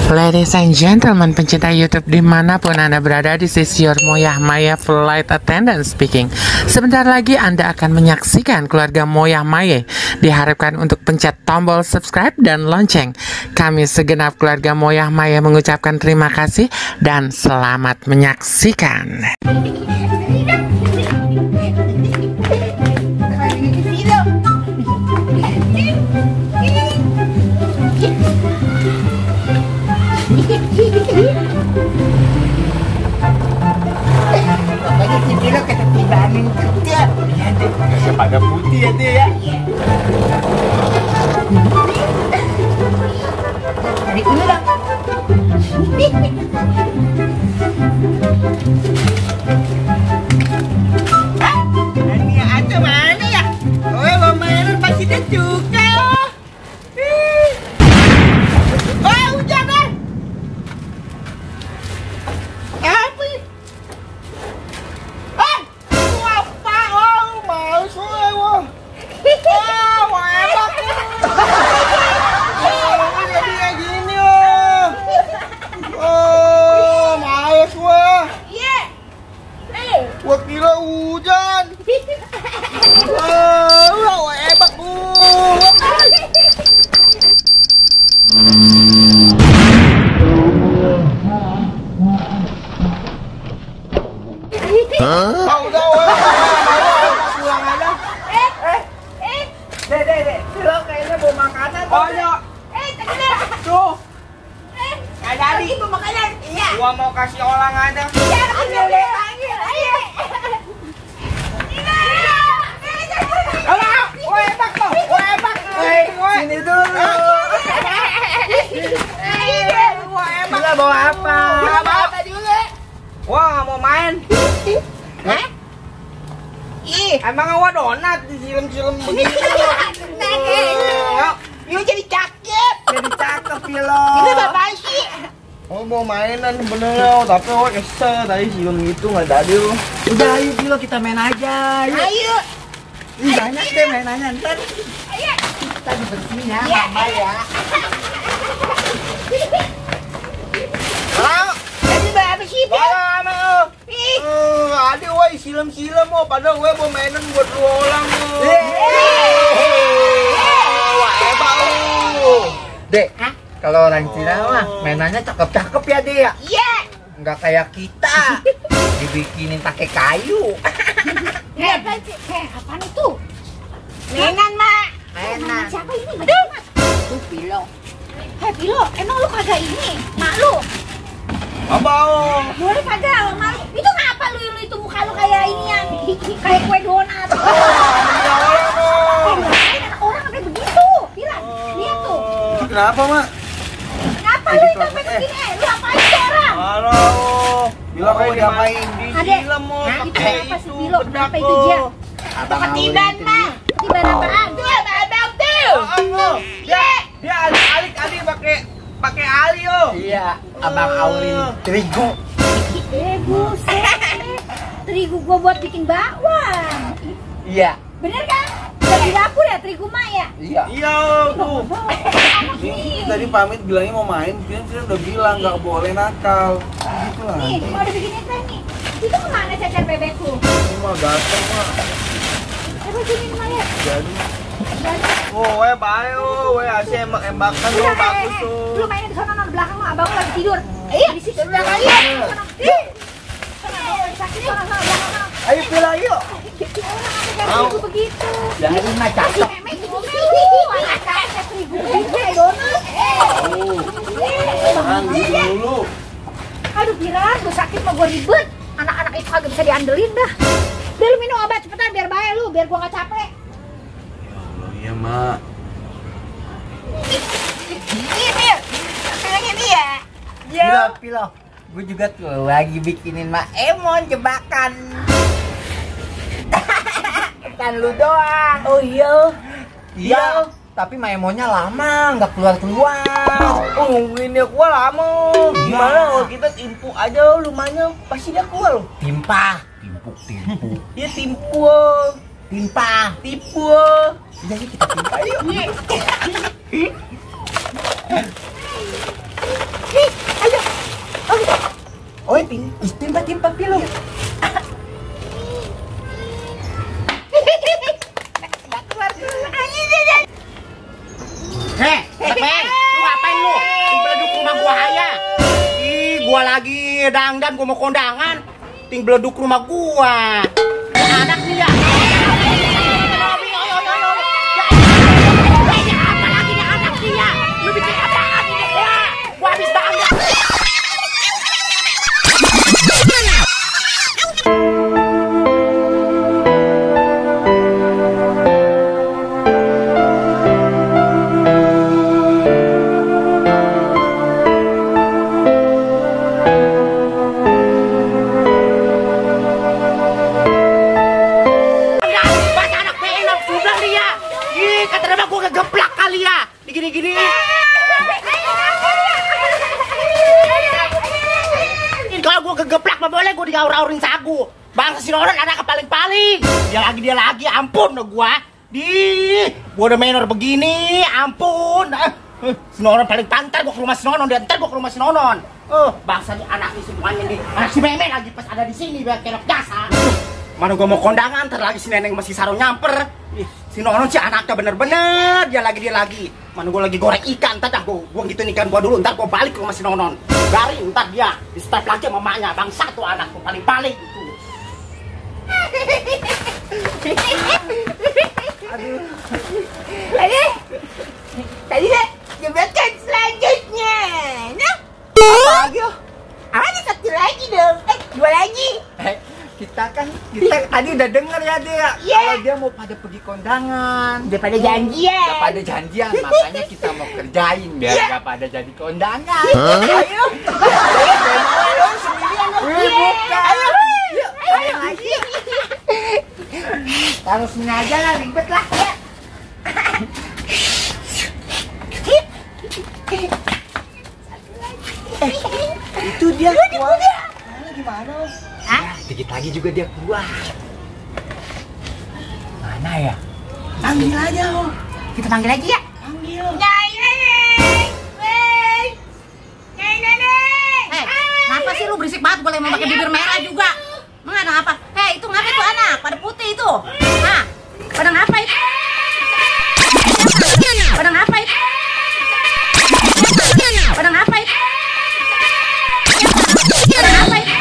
Ladies and gentlemen, pencinta YouTube dimanapun Anda berada, this is your Moyah Maya Flight Attendant speaking. Sebentar lagi Anda akan menyaksikan keluarga Moyah Maya. Diharapkan untuk pencet tombol subscribe dan lonceng. Kami segenap keluarga Moyah Maya mengucapkan terima kasih dan selamat menyaksikan. Bapaknya si Kilo ketibanin kerja. Iya deh, kasih pada putih ya deh ya. Tarik dulu dong. Ini aja mana ya? Oh ya, mau mainan pasti dia juga. Oh, hujan deh. Gua kira hujan. Wah, hebat pulang aja. Dek, Kilo kayaknya bawa makanan. Oh, iya. Tuh. Nggak jadi. Bawa makanan. Iya. Gua mau kasih orang aja. Iya, ayo. Sini dulu. Gila bawa apa? Apa dulu? Wah, mau main. Hah? Ih, emang awak donat di film-film begini. Yuk jadi cakep. Jadi cakep Kilo. Ini bapak sih. Oh, mau mainan bener loh, tapi awak kesel tadi film itu nggak jadi loh. Udah ayo Kilo kita main aja. Ayo. Ih, banyak deh mainannya ntar. Ayo. Kita dibersihin ya, mama ya. Halo, ini berapa sih? Halo, adik woi silam-silam mau padahal gue mau mainan buat 2 orang loh. Wah, hebat lu. Dek, kalau orang Cina mah mainannya cakep-cakep ya, Dek ya? Iya. Enggak kayak kita. Dibikinin pakai kayu. Apaan itu? Mainan, Mak. Mainan siapa ini? Tuh, Pilo. Hei, Pilo, emang lu kagak ini? Mak lu? Abang. Boleh kagak, Mak lu? Itu ngapa lu itu muka lu kayak ini yang kayak kue donat? Anak orang sampai begitu. Bilang, lihat tuh. Kenapa, Mak? Kenapa lu itu sampai begini? Lu apain sih orang? Halo. Bilang kayak diapain? Disilam mau pakai apa sih, itu Pilo? Kenapa itu dia? Atau ketiban, Mak? Ketiban apaan? Tuh, abang tuh. Dia alik pakai ali yo. Iya, abang Aulin terigu. Buset. Terigu gua buat bikin bakwan. Iya. Bener kan? Di dapur ya terigu Mak ya? Iya. Iya tuh. Ini tadi pamit bilangnya mau main, dia udah bilang nggak boleh nakal. Gitu lah. Nih, mau dibikinin teh nih. Itu kemana cecer bebekku? Ini mah ganteng mah. Coba sini Mak ya. Jadi. Oh, bayo, asih embakan lo bagus tuh. Lu main di sana di belakang Mak, abang lagi tidur. Iya, di situ belakang ya. Ayo pilih yuk. Mau begitu. Jadi mah cakep. Dulu. Aduh, Piran, gue sakit mah gue ribet. Anak-anak itu kagak bisa diandelin dah. Udah lu minum obat cepetan biar baik lu, biar gue gak capek. Iya, Mak. Ini, kayaknya dia. Pilo. Gue juga tuh lagi bikinin Mak Emon jebakan. Bukan lu doang. Oh iya. Iya. Tapi Mak Emonnya lama, nggak keluar. Oh, nungguinnya gua lama. Gimana kalau kita timpu aja lumayan, pasti dia keluar loh. Timpa. Timpu. Iya timpu. Timpa. Tipu. Jadi kita timpa yuk. Meng, lu ngapain lu? Beleduk rumah gua aja. Ih, gua lagi dangdan, gua mau kondangan. Ting beleduk rumah gua. Anak nih ya. Apa lagi nih anak nih ya? Lu bikin apaan ini gua? Gua habis banget. Geplak kali ya, digini-gini. Kalau gue kegeplak mah boleh, gue digaur-aurin sagu. Bangsa si Nonon anak paling-paling. Dia lagi, ampun gue. Gue udah menor begini, ampun. Si Nonon paling pantar, gue ke rumah si Nonon, dan ntar gue ke rumah si Nonon. Bangsa nih anak ini semuanya nih, anak si Meme lagi pas ada di sini biar kelok jasa. Mana gue mau kondangan, ntar lagi si Neneng masih sarung nyamper. Si Nonon si anaknya bener-bener dia lagi. Mana gue lagi goreng ikan, ntar dah gue gituin ikan gue dulu, ntar gue balik ke rumah si Nonon. Garing, ntar dia di step lagi sama mamanya. Bangsa tuh anak tuh paling-paling gitu. Aduh. Tadi deh, jebakan selanjutnya. Nah, apa lagi? Ada satu lagi dong. Dua lagi. Kita tadi udah denger ya dia kalau dia mau pada pergi kondangan, Udah pada janjian. makanya kita mau kerjain biar gak pada jadi kondangan. Ayo. Ayo lagi. Kalau sini aja lah, ribet lah ya. Itu dia keluar. Gimana? Dikit lagi juga dia keluar. Mana ya? Panggil aja lo. Kita panggil aja ya. Panggil. Ngapa sih lu berisik banget, boleh mau pakai bibir merah juga? Emang ada apa? Itu ngapa tuh anak? Pada putih itu. Hah? Pada ngapa itu? Pada ngapa itu? Pada ngapa itu? Pada ngapa itu?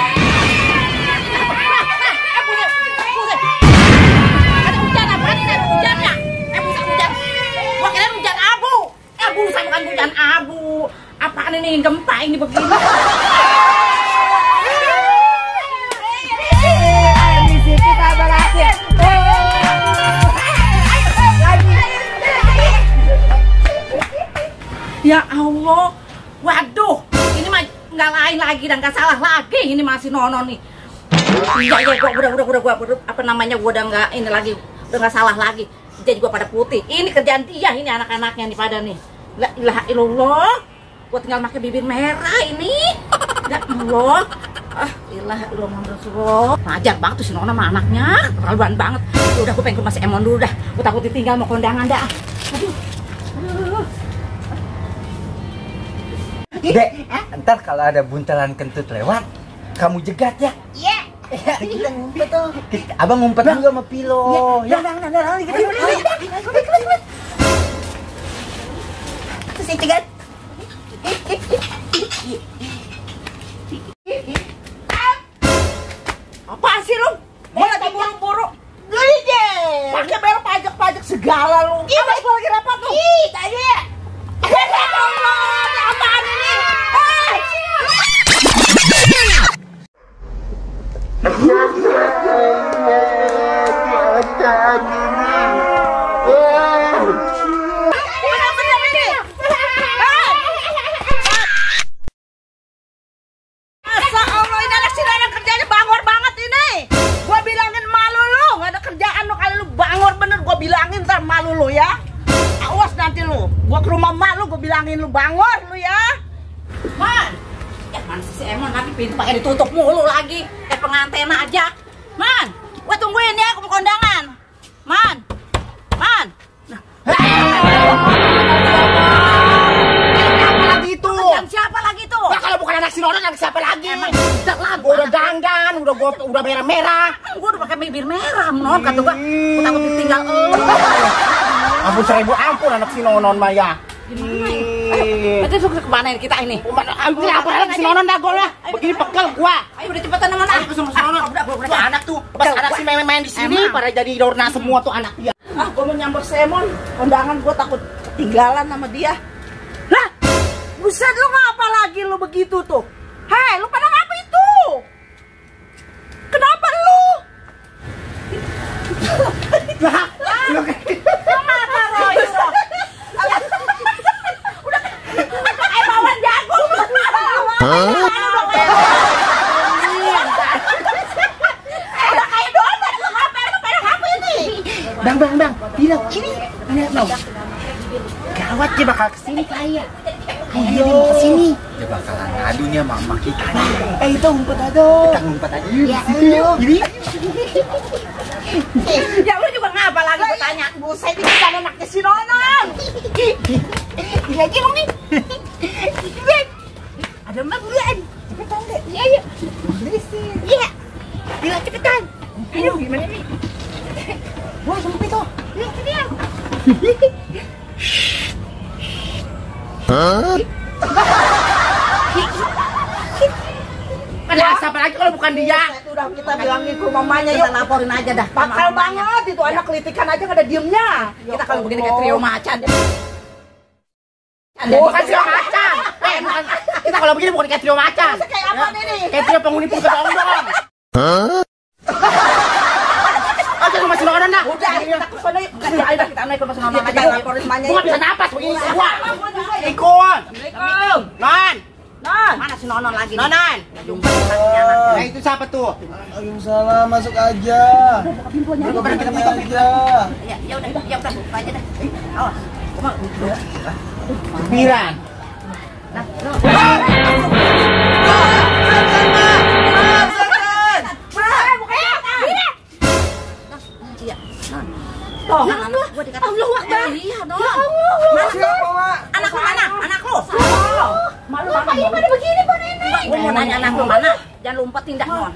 Ada hujan apa nih? Ada hujan ya? Hujan. Gua kira hujan abu. Sama kan hujan abu. Apaan ini gempa ini begini? Kita berhasil. Ya Allah, waduh, ini mah nggak lain lagi dan nggak salah lagi, ini masih Nonon nih. Iya, gua apa namanya, gua udah nggak ini lagi, udah nggak salah lagi. Jadi gua pada putih. Ini kerjaan dia, ini anak-anaknya nih pada nih. La ilaha illallah, gua tinggal pakai bibir merah ini. Ya Allah, ilaha illallah Rasulullah. Wajar banget tuh si Nonon sama anaknya, keterlaluan banget. Udah gua pengen ke rumah si Emon dulu dah. Gua takut ditinggal mau kondangan dah. Aduh. Dek, ntar kalau ada buntelan kentut lewat, kamu jegat ya. Iya. Kita ngumpet tuh. Abang ngumpet juga sama Pilo. Ya, Terus saya jegat. Apaan sih lu? Gua lagi buru-buru. Gini deh. Pakai bayar pajak segala lu. Iya, gua lagi repot tuh. Ih, tadi ya. Apaan ini? Masa Allah, ini anak si Nonon kerjanya bangor banget ini. Gua bilangin malu lu, nggak ada kerjaan lu, kalau lu bangor bener gua bilangin ntar malu lu ya. Awas nanti lu, gua ke rumah mak lu, gua bilangin lu bangor lu ya. Man, mana si Emon nanti pintu pakai ditutup mulu lagi, kayak pengantin aja. Man, gua tungguin ya, aku mau kondangan. Man. Siapa lagi itu? Nah, kalau bukan anak si Nonon, anak siapa lagi? Emang udah lah, Gua udah dandan, udah merah-merah. Gua udah pakai bibir merah, non kata gua takut ditinggal. Ampun seribu ampun anak si Nonon Maya. Gimana ini? Ayo, itu kemana ini kita ini? Aku lapor aja si Nonon dah gua lah. Begini pekel gua. Ayo udah cepetan teman. Ayo ke si Nonon. Tuh anak tuh, pas anak si main di sini pada jadi dorna semua tuh anak dia. Gua mau nyamper Semon. Kondangan gua takut ketinggalan sama dia. Lah, buset lu ngapa lagi lu begitu tuh? Hei, lu pada ngapa itu? Kenapa lu? Lah, lu Kenapa Roy? Udah kayak bawang jagung. Udah kayak donat lu ngapa ini? Bang, tidak sini. Lihat dong. Gawat dia bakal kesini kaya. Ayo dia mau kesini. Dia bakalan ngadu nih sama emak kita. Itu ngumpet aja. Kita ngumpet aja yuk. Ya, ini. Ya lu juga ngapa lagi bertanya? Buset ini kan anaknya si Nonon. Iya aja dong nih. Ada emak bulan. Cepetan deh. Iya, iya. Iya. Bila cepetan. Aduh gimana nih? Wah, sempit itu. Yuk, dia. Ada siapa lagi kalau bukan dia? Itu udah kita bilangin ke mamanya yuk. Kita laporin aja dah. Bakal banget itu anak kelitikan aja nggak ada diemnya. Kita kalau begini kayak trio macan. Bukan trio macan. Bukan. Kita kalau begini bukan kayak trio macan. Kayak apa nih? Kayak trio penghuni pun kedong-dong. Oh, jadi masih Nonon dah. Udah, kita ke sana yuk. Ayo kita naik ke rumah Nonon aja. Kita laporin mamanya Gua yuk. nggak bisa napas begini gua. Ikut. Assalamualaikum. Non. Non. Mana si Nonon lagi nih? Nonon. Jumpa kakinya anak. Nah, itu siapa tuh? Waalaikumsalam, masuk aja. Gua pernah kita Masuk aja. Ya udah, buka aja dah. Awas. Biran. Toh, gua dikata Allah Akbar. Iya, Don. Siapa, Mak? Anak lu mana? Anak lu. Malu apa ini pada begini Pak Nenek? Gua mau nanya anak lu mana? Jangan lumpet tindak, Mon.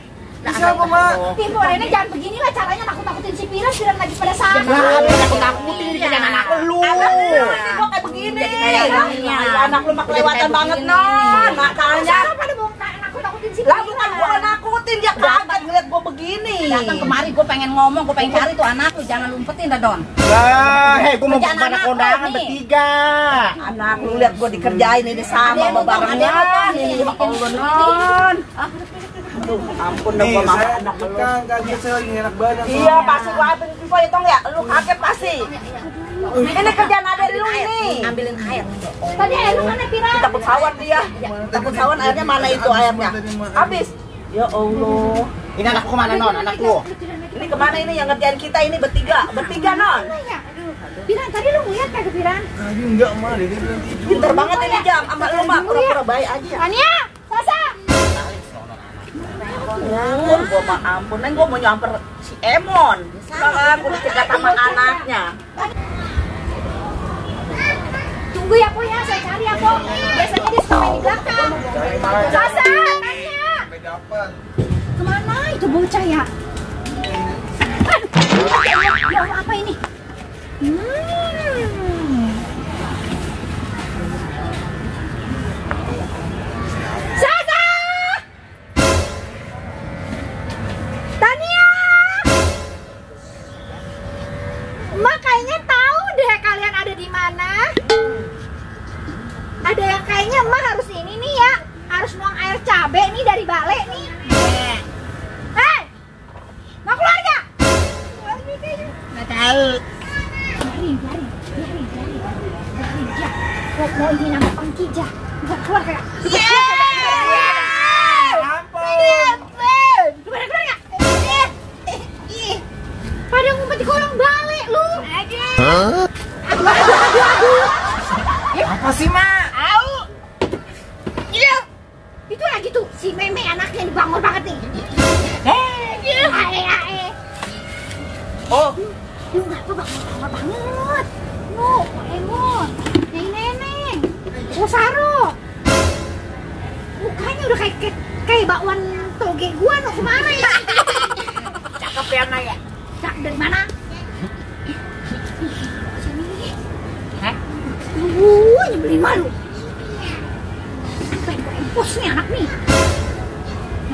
Siapa, Mak? Tim Pak Nenek jangan begini lah caranya nakut-nakutin si Piran Piran lagi pada saat. Nakut-nakutin ini kan anak lu. Ini kok kayak begini. Jadi kayak gini. Anak lu mah kelewatan banget Non. Makalnya. Pada mau nakut-nakutin si Lah bukan gua nakutin, dia kaget ngeliat gua begini. Datang kemari gua pengen ngomong, gua pengen cari tuh anak lu, jangan lumpetin dah, Don. Lah, hei, gua mau Kerjaan pada anak lu kondangan nih. bertiga. Anak lu lihat gua dikerjain ini sama Ada babarannya. ini Ya bikin Allah Non. Aduh, Ampun dah Nih, gua saya sama anak lu. bukan kaget, saya lagi enak badan. Iya soalnya. pasti gua ambil info itu ya. Lu kaget pasti. Ini kerjaan ada lu ini. ambilin air. Tadi air lu mana Piran? Kita sawan dia. Kita sawan airnya mana itu airnya? Habis. Ya Allah. Ini anakku mana, Non? Anakku. Ini kemana ini yang ngerjain kita ini bertiga? Bertiga Non. Piran, tadi lu ngeliat kagak Piran? Tadi enggak, Mak. Dia bilang tidur. Pinter banget ini jam. Sama lu mah pura-pura baik aja. Tania, Sasa. Ampun, gua mah ampun. Neng gua mau nyamper si Emon. Sekarang aku dicegat sama anaknya. Tunggu ya, Po ya, saya cari ya, Po. Biasanya dia suka main di belakang. Sasa, Tania. Sampai dapat. Kemana itu bocah ya? Aduh, ya Allah, apa ini? Sasa! Tania! Mak kayaknya tahu deh kalian ada di mana. Ada yang kayaknya emak harus ini nih ya, harus nuang air cabe nih dari bale nih. Hei, mau keluar gak? Nggak tahu. Biarin ya. Mau ini nama pangkija. Bisa keluar kagak? Keluar gak? Pada ngumpet di kolong bale lu. Aduh. Apa sih, Mak? Au. Iya. Itu lagi tuh si Meme anaknya yang bangor banget nih. Ae. Oh, Lu ngapa bangor banget? Nu, Emon, Neneng, Saro. Mukanya udah kayak bakwan toge gua no kemarin ya. Cakep ya Naya. Cak dari mana? Sini. Hah? nyebelin malu. Kayak gue empos nih anak nih.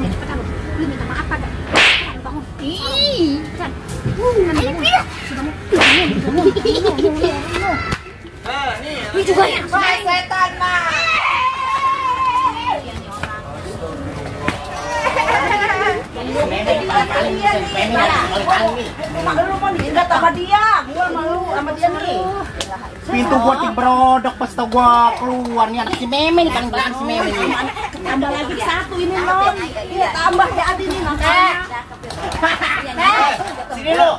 Cepetan lu minta maaf kagak? Bangun. Ih, cepetan. Sudah mau. Ini juga ya. Setan mah. Lu mau diingat sama dia, gua malu sama dia nih. Pintu gua dibrodok pas tau gua keluar nih anak si Meme nih paling belakang si Meme nih. Ada lagi satu ini non, ini tambah jadi nih makanya. Sini lu,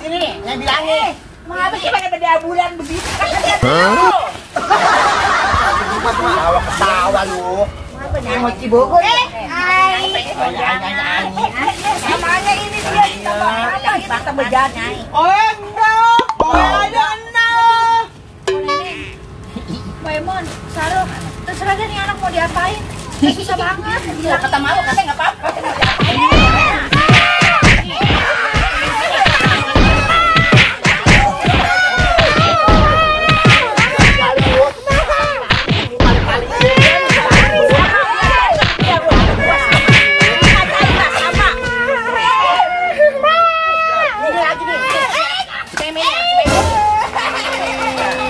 sini nih, saya bilangin. Mengapa sih pada beda bulan begitu? Awak ketawa lu. Mau Cibogor. Namanya ini dia. Kita berjadi. Oh enggak, oh ada enggak. Waimon, Saruh, terserah deh nih anak mau diapain. Susah banget. Gila kata malu katanya nggak apa-apa.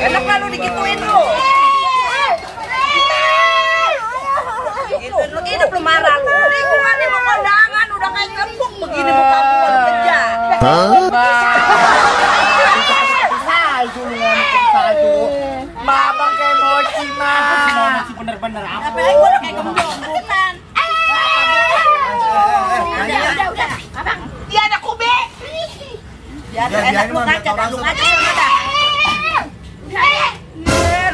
Enak lah lu digituin lu. Lu hidup lu marah lu. Lingkungannya mau kondangan udah kayak gembung begini muka lu kerja. Babang kayak mochi mah. Mochi bener-bener apa? Apalagi gua udah kayak gembung-gembungan. Udah, abang. Dia ada kube. Dia enak lu ngaca dah lu ngaca sama dah.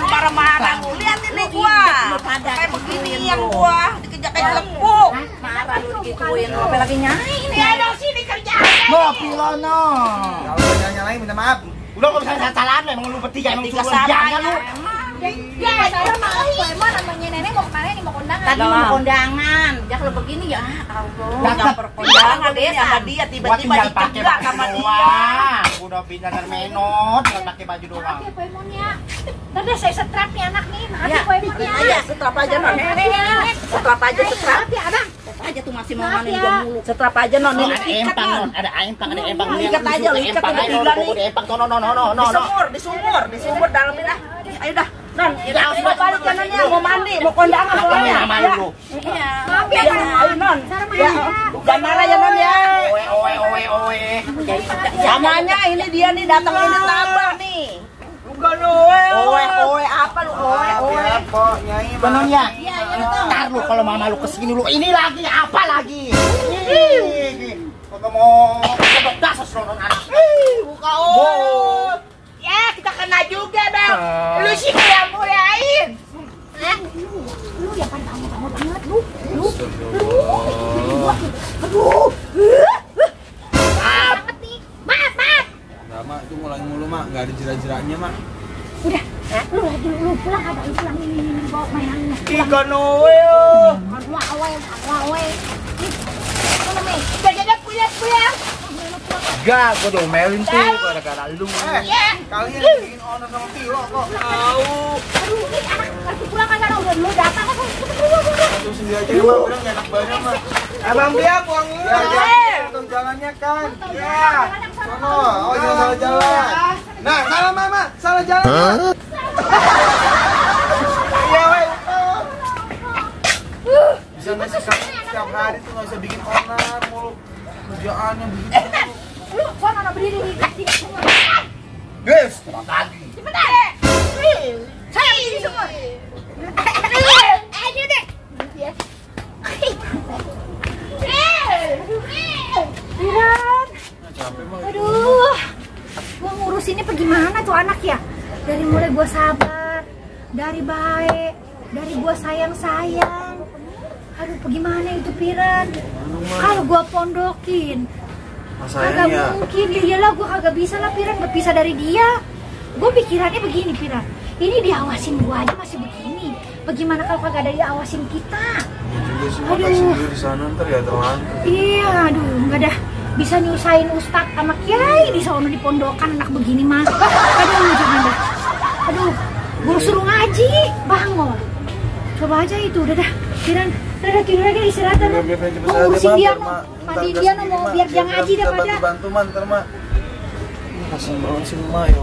Lu marah-marah lu. Lihat ini gua. Kayak begini yang gua dikejar kayak lembu. Marah lu digituin. Apa lagi nyai ini? Ada sini kerjaan. Ngopi lo no. Kalau nyalain minta maaf. Udah kalau misalnya salah emang lu bertiga emang suruh jangan lu. Ya, saya mau Waimon namanya nenek mau kemana nih mau kondangan. Tadi mau kondangan. Ya kalau begini ya Allah. Jangan perkondangan deh sama dia tiba-tiba dicegat sama dia. Udah pindah dari menot, tinggal pakai baju doang. Maaf ya Waimon ya. Ntar deh saya setrap nih anak nih. Maaf Ya, ya Waimon ya. iya, setrap aja non. Setrap aja setrap. Maaf ya abang. Aja tuh masih mau Maaf manin ya. gua mulu. Setrap aja non. Ini Ada ikat empang, non. ada empang, ada empang. Ikat aja lu, ikat udah tiga nih. Ada empang, no. Disumur dalamin dah. Ayo dah. Non, kita balik kanannya mau mandi, mau kondangan soalnya. Sama lu. Iya. Maaf ya Ya, Bang. ayo non. Ya, jangan marah ya non ya. Oe. Namanya ini dia nih datang ini tabah nih. Bukan Noel. Oe apa lu oe. Ya, Pok, Nyai mah. Bener ya? Iya, Ntar lu kalau mama lu kesini lu ini lagi apa lagi? Kagak mau kedok dasar seluruh anak. Buka oh. Ya, kita kena juga, Bang. Lu sih yang mulain. Lu ya pan kamu banget lu. Maaf. Sama itu ngulangi mulu, Mak. Enggak ada jera-jeranya, Mak. Udah, lu pulang abang lu pulang ini bawa mainannya. Ika Noel. Wawe. Apa namanya? Jaga pulang. Gak, gua diomelin tuh gara-gara lu. Kalian bikin honor sama Pilo kok. Tahu. Aduh, ini anak ngerti pulang kan udah lu datang kan. Satu sendiri aja mah, udah enggak enak badan mah. Abang Bia puangin. Ya, untung jalannya kan. Ya. Sono. Oh, jangan salah jalan. Nah, salah Mama, salah jalan. Iya, weh. Bisa nggak sih setiap hari tuh nggak bisa bikin honor mulu. Kerjaannya begitu. Lu sono berdiri di semua. Guys, terang lagi. Cepetan. Saya berdiri semua. Dia deh. Piran. Aduh. Gua ngurusinnya bagaimana tuh anak ya? Dari mulai gua sabar, dari baik, dari gua sayang-sayang. Aduh, bagaimana itu Piran? Kalau gua pondokin, kagak mungkin. Iyalah gua kagak bisa lah Piran berpisah dari dia. Gua pikirannya begini Piran. Ini diawasin gua aja masih begini. Bagaimana kalau kagak ada diawasin kita? Juga sih makasih dulu di sana ntar ya terlantar. Iya, aduh, nggak dah bisa nyusahin ustad sama kiai di sono di pondokan anak begini mah. Aduh, jangan dah. Aduh, gua suruh ngaji. gitu. Udah dah, tidur lagi istirahat dah. Mau ngurusin dia, mandiin dia, mau biar dia ngaji dah pada. Bantu man, ntar mak. Kasian banget sih mak, ya